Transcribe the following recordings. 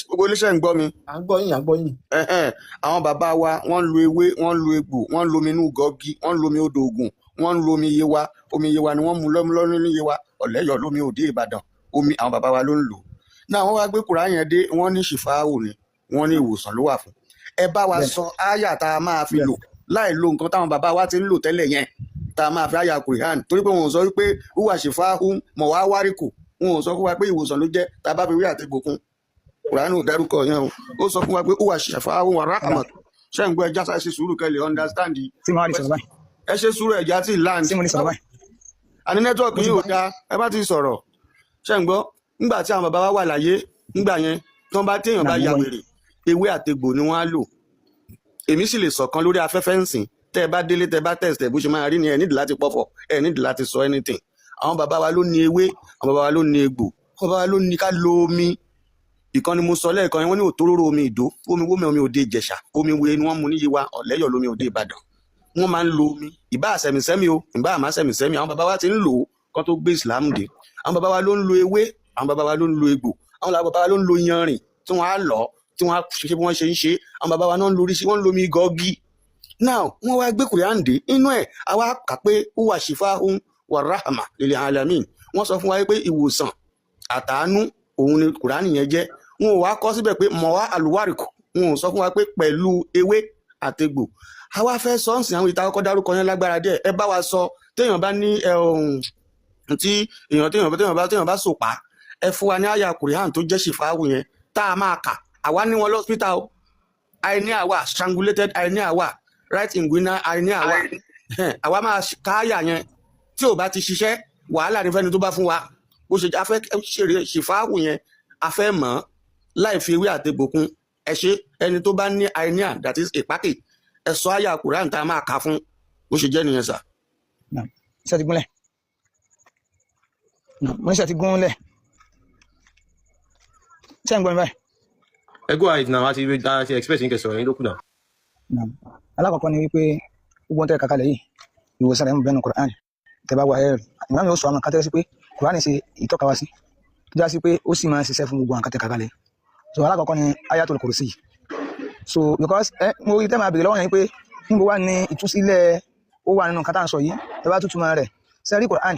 Gbogbo iléeṣẹ́ ń gbọ́ mi. À ń gbọ́ yín, à ń gbọ́ yín. Ẹ̀hẹ́n, àwọn bàbá wa, wọ́n ń lo ewé, wọ́n ń lo egbò, wọ́n ń lo omi inú gọ́gí, wọ́n ń lo omi odò Ògùn, wọ́n ń lo omi Yewa. Omi Yewa ni wọ́n mú lọ́mú ní Yewa, ọ̀lẹ́yọ̀ lómi òde Ìbàdàn. Omi àwọn bàbá wa ló ń lò náà. Wọ́n wá gbé Kùránì yẹn dé, wọ́n ní ṣìfáwò ni, wọ́n ní ìwòsàn ló wà fún. Ẹ bá wa sọ áyà tá a máa fi lò láì lo nǹkan táwọn bàbá wa ti ń lò tẹ́lẹ̀ yẹn, tá a máa fi áyà Kùránì, torí pé wọn ò sọ wípé wúwà ṣìfáhù mọ̀ wá wáríkù. Wọn ò sọ fún wa pé ìwòsàn ló jẹ́ tá a bá fi wí àti gbòkun. Kùránì ò dárúkọ yẹn o. Ó sọ fún wa pé wúwà ṣìfáhù wà ráhàmà. Ṣé ń gbọ́? Ẹja sáré ṣe sùúrù kẹ́ lè understand. Tí mo wá lè sọ̀rọ̀ báyìí? Ẹ ṣe sùúrù, ẹja tí land. Tí mo lè sọ̀rọ̀ báyìí? Àní network Mo ti yìí ò gbọ́. dáa. Ẹ bá ti sọ̀rọ̀, ṣé ń gbọ́? Nígbà tí àwọn bàbá wa wà láyé nígbà yẹn, tí wọ́n bá téèyàn Náà bá mo ya gbọ́ yín. wèrè, ewé àtegbò ni wọ́n á lò. Èmi sì lè sọ̀kan lórí afẹ́fẹ́ ńsìn. Tẹ́ ẹ bá délé, tẹ́ ẹ bá test ẹ̀, bó ṣe máa rí ni. Ẹ nídìí láti pọ̀fọ̀, ẹ nídìí láti sọ anything. Àwọn bàbá wa ló ní ewé, àwọn bàbá wa ló ní egbò, àwọn bàbá wa ló ní ká lo omi. Ìkan ni mo sọ lẹ́ẹ̀kan yẹn, wọ́n ní òtóróró omi ìdó, omi wómi, omi òde Ìjẹ̀ṣà, omi wo ni wọ́n mu ní Yewa, ọ̀lẹ́yọ̀ lómi òde Ìbàdàn. Wọ́n máa ń lo omi ìbá àsẹ̀mìsẹ́mi o, ìbá àmà sẹ̀mìsẹ́mi. Àwọn bàbá wa ti ń lò ó kán tó gbé Ìsìlámù dé. Àwọn bàbá wa ló ń lo ewé, àwọn bàbá wa ló ń lo egbò, àwọn bàbá wa ló ń lo yanrìn tí wọ́n á lọ, tí wọ́n á ṣe bí wọ́n ṣe ń ṣe. Àwọn bàbá wa náà ń lo oríṣi, wọ́n ń lo omi gọ́gí. Now, wọ́n wá gbé Kùránì dé, inú ẹ̀ àwa kà pé huwa shifahun wa rahma lil alamin. Wọ́n sọ fún wa pé ìwòsàn àtàánú òun ni Kùránì yẹn jẹ́. Wọn ò wá kọ́ síbẹ̀ pé mọ̀wá àlùwárìkù. Wọn ò sọ fún wa pé pẹ̀lú ewé àtegbò. Àwa fẹ́ sọ ń sìn, àwọn ìta kọ́kọ́ dárúkọ yẹn lágbára díẹ̀. Ẹ bá wa sọ, téèyàn bá ní ẹ ohun tí èèyàn téèyàn bá sòpá, ẹ fún wa ní àyà Kùránì tó jẹ́ ṣìfáwù yẹn tá a máa kà. Àwa ní wọn lọ́sítà o. Hernia wà, strangulated hernia wà, right inguinal hernia wà. Àwa máa ká àyà yẹn. Tí ò bá ti ṣiṣẹ́, wàhálà ní fẹ́ni tó bá fún wa. Bó ṣe afẹ́ ṣeré ṣìfáwù yẹn, a fẹ́ mọ̀ ọ́ láì fi ewé àtegbò kún. Ẹ ṣe, ẹni tó bá ní hernia, that is ìpákè, ẹ sọ àyà Kùránì tá a máa kà fún. Bó ṣe jẹ́ nìyẹn sà. Naam. Iṣẹ́ ti gúnlẹ̀. Naam. Mo ní iṣẹ́ ti gúnlẹ̀. Ṣé ń gbọ́ mi báyìí? Ẹ go ahead now, àti expect yín kẹ́ sọ̀rọ̀ yín ló kù náà. Naam. Alákọ̀ọ́kọ́ ni wípé gbogbo ohun tẹ́ kàkálẹ̀ yìí, ìwòsàn rẹ̀ ń bẹnu Quran. Tẹ́ bá wà ẹ́ rí ìmáàmù yóò sọ àwọn kan tẹ́lẹ̀ sí pé Quran ṣe ìtọ́ka wa sí, tó já sí pé ó sì máa ń ṣiṣẹ́ fún gbogbo àwọn kan tẹ́ kàkálẹ̀. So alákọ̀ọ́kọ́ ni Ayatul Kursi. So because ẹ mo rí tẹ́ máa bèrè lọ́wọ́ yẹn pé níbo wà ní ìtúsílẹ̀ ó wà nínú nǹkan tá à ń sọ yìí. Tẹ́ bá tútù máa rẹ̀ sẹ́rí Quran,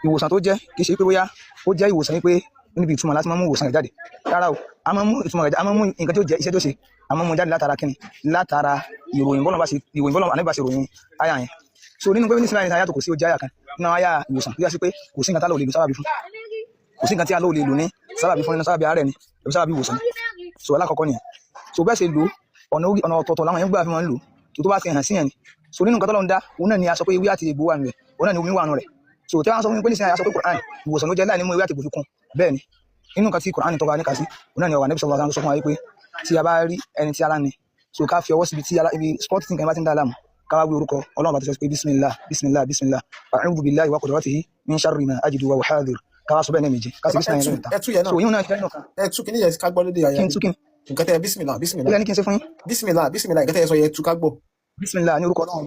ìwòsàn tó jẹ́, kì í ṣe pé bóyá ó jẹ́ ìwòsàn yìí pé níbi ìtumọ̀ láti máa mú ìwòsàn rẹ̀ jáde. Rárá o, a máa mú ìtumọ̀ rẹ̀ jáde, a máa mú nǹkan tí ó jẹ́ iṣẹ́ tó ṣe, a máa mú jáde látara kíni? Látara ìròyìn bọ́lá bá ṣe, ìròyìn bọ́lá ànábì bá ṣe ròyìn àyà yẹn. So nínú pé nísìnyí àyà tó kò sí, ó jẹ́ àyà kan nínú àyà ìwòsàn tó yà sí pé kò sí nǹkan tá lò lè lò sábàbí fún, kò sí nǹkan tí a lò lè lò ní sábàbí fún, nínú sábàbí àárẹ̀ ni àbí sábàbí ìwòsàn ni. So alákọ̀ọ́kọ́ nìyẹn. So bẹ́ẹ̀ ṣe lò, ọ̀nà ọ̀nà ọ̀tọ̀ọ̀tọ̀ làwọn yẹn gbà fi máa ń lò tó tó bá ti hàn sí yẹn ni. So nínú nǹkan tọ́lọ́run dá, òun náà ni a sọ pé ewé àti egbò wà nù rẹ̀, òun náà ni omi wà nù rẹ̀. So tí wọ́n sọ fún mi pé nísìnyí a sọ pé Quran ìwòsàn ló jẹ́ láì ní mú ewé àti egbò fi kún, bẹ́ẹ̀ ni. Nínú nǹkan tí Quran tọ́ka níka sí, òun náà ni ọ̀rọ̀ Ànábì sallallahu alaihi wasallam sọ fún wa wípé tí a bá rí ẹni tí ara ní, so ká fi ọwọ́ síbi tí ara, ibi spot tí nǹkan bá ti ń dá láàmú, ká wá wí orúkọ Ọlọ́run bá ti sọ pé bismillah, bismillah, bismillah, a'udhu billahi wa qudratihi min sharri ma ajidu wa uhadhir. Ká wá sọ bẹ́ẹ̀ ní méje, ká sì ẹ bismillah tú yẹn lẹ́ẹ̀mẹ́ta. Ẹ tú yẹn náà. So yíò náà jẹ́ nínú kan. Ẹ tú kíní yẹn ká gbọ́ lédè àyà. Kí n tú kí n? Nǹkan tẹ bísímìlà, bísímìlà. Ilẹ̀ ní kí n ṣe fún yín. Bísímìlà, bísímìlà, nǹkan tẹ ẹ sọ yẹn, tú ká gbọ́. Bismillah ní orúkọ Ọlọ́run,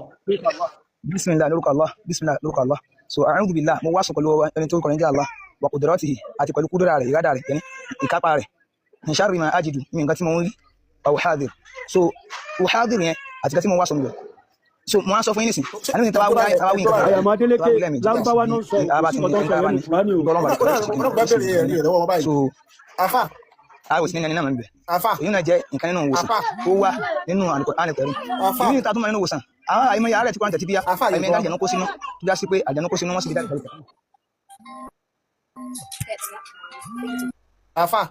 bismillah ní orúkọ Allah, bismillah ní orúkọ Allah. So a'udhu billah, mo wá sọ pẹ̀lú ẹni tó kọ̀ ní jẹ́ Allah, wa qudratihi, àti pẹ̀lú kúdúrà rẹ̀, ìrádà rẹ̀, yẹni ìkápá rẹ̀, min sharri ma ajidu, ní nǹkan tí mo ń rí, wa uhadhir. So uhadhir yẹn àti nǹkan tí mo wá sọ níbẹ̀. So mo wá sọ fún yín nísìn, àní ní tàwa wí, tàwa wí nǹkan Àyàmọ́ Adélékè, tàwa wí lẹ́ẹ̀mejì. Lárúbáwá náà sọ, kò sí nǹkan tó ń sọ yẹn ní Kùránì o. Ọlọ́run bá ti Ọlọ́run bá bẹ̀rẹ̀ ẹ̀rí rẹ̀ lọ́wọ́ wọn báyìí. So Afa. A ò sí ní ẹni náà mọ̀ níbẹ̀. Afa. Èyí náà jẹ́ nǹkan nínú ìwòsàn Afa. tó wà nínú Al-Qur'an Al-Karim. Afa. Èyí ní ta tó máa nínú ìwòsàn, àwọn àìmọye àárẹ̀ tí kò ń tẹ̀tí bíyà, Afa. àìmọye Yorùbá. àjẹnú kó sínú, tó já sí pé àjẹnú kó sínú, wọ́n sì fi jáde pẹ̀lú. Afa.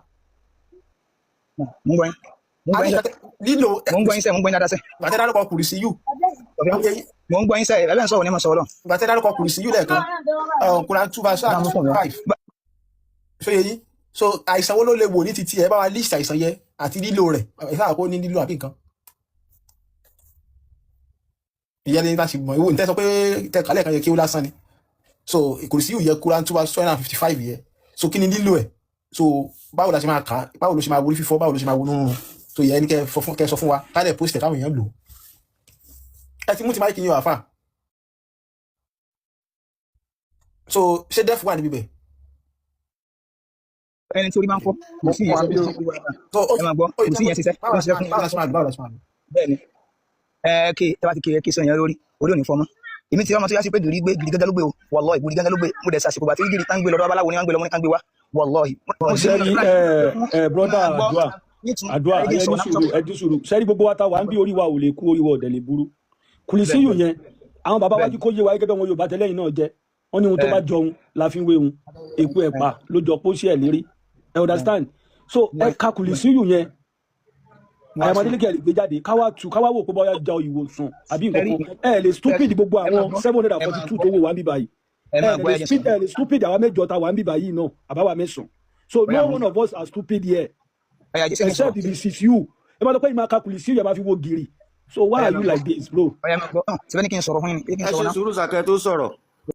Mo ń gbọ́ yín, mo ń gbọ́ yín sẹ́. Lílo Mo ń gbọ́ yín sẹ́, mo ń gbọ́ yín dáadáa sẹ́. Gbàtẹ́ dárúkọ kùrìsì yù. Mo ń gbọ́ yín sẹ́, ẹ bẹ́ẹ̀ ń sọ̀rọ̀ ní ma sọ̀rọ̀ lọ. Gbàtẹ́ dárúkọ kùrìsì yù lẹ́ẹ̀kan, Quran 2 verse Náà mo fún mi wá. 5, ṣó yẹ yín? So àìsàn wo ló lè wò ní titi ẹ? Bá wa list àìsàn yẹn àti lílo rẹ̀. Ẹ sáà kó ní lílo àbí nǹkan ìyẹn ní láti mọ ìwò ní tẹ́ sọ pé tẹ́ kálẹ̀ kan yẹ kí ó lásán ni. So kùrìsì yù yẹ, Quran 2 verse 255 yẹ. So kí ni lílo ẹ̀? So báwo la ṣe máa kà á? Báwo ló ṣe máa wo orí fífọ́? Báwo ló ṣe máa wo nínú? So ìyẹn ní kẹ́ sọ fún wa, ká dẹ̀ post ẹ̀ káwọn èèyàn lò ó. Ẹ ti mú ti máìkì yín o, àfà. So ṣé def wà níbí bẹ̀? Ẹni tí orí máa ń fọ́, Mo kò sí ìyẹn wà ṣiṣẹ́ bí ó o. ṣiṣẹ́ fún gbogbo ara. So ó Ẹ máa gbọ́, ó kò sí ìyẹn ṣiṣẹ́, báwo ó la ń ṣe ṣiṣẹ́ fún máa, báwo la ṣe máa lò, báwo la ṣe máa lò? Bẹ́ẹ̀ ni, ẹ kí ẹ bá ti kí ẹ kí sọ yẹn lórí, orí ò ní fọ́ mọ́. Èmi ti ọmọ tó yá sí pé gìrì gbé, gìrì gángan ló gbé o. Wàlọ́ọ̀hì, gìrì gángan ló gbé. Mo dẹ̀ sàṣìkò bàtí gìrì tá ń gbé lọ́dọ̀ babaláwo ni wọ́n ń gbé lọ, mo ní ká ń gbé wá. Wàlọ́ọ̀hì, mo sì Sẹ́rí, ní ẹ brother, máa gbọ́ àdúà nítorí àdúà ẹ jẹ́ ẹ sọ̀rọ̀ ní náà sùúrù, ẹ ní sùúrù. Sẹ́rí, gbogbo wa ta wà ń bí, orí wa ò lè kú, orí wa ò dẹ̀ lè burú. Kùlìsíyù yẹn, àwọn bàbá wájú kó yé wa gẹ́gẹ́ bí wọn Yorùbá tẹ́lẹ̀yìn náà jẹ́ wọ́n ní ohun tó bá jọun la fi ń wéhun, èkó ẹ̀pà ló jọ pósí ẹ̀ lérí. Ẹ understand? So ẹ ka kùlìsíyù yẹn, àyàmọ́délé lè gbé jáde, káwá tu, káwá wò pé bóyá jọ ìwòsàn àbí nǹkan kan. Ẹ lè stupid gbogbo Ẹ máa àwọn gbọ́, 742 ẹ máa tó gbọ́, wò wá ń bí báyìí. ẹ Ẹ máa gbọ́, lè ẹ jẹ́ stupid, sọ̀rọ̀. ẹ lè stupid àwa mẹ́jọ ta wà ń bí báyìí náà, àbáwá mẹ́sàn-án. So Ọ̀yá no mo one of us are stupid here ọ̀yá jẹ́ sẹ́yìn except sọ̀rọ̀. if it's you. Ẹ máa lọ pé ìmọ̀ kakuli sí, ẹ máa fi wo gírì. So why Ọ̀yá are máa you gbọ́, like this, bro? ọ̀yá máa gbọ́. Ṣe fẹ́ ní kí n sọ̀rọ̀ fún yín ni pé kí n Ẹ sọ̀rọ̀ ṣe náà? sùúrù sàkẹ́ tó sọ̀rọ̀.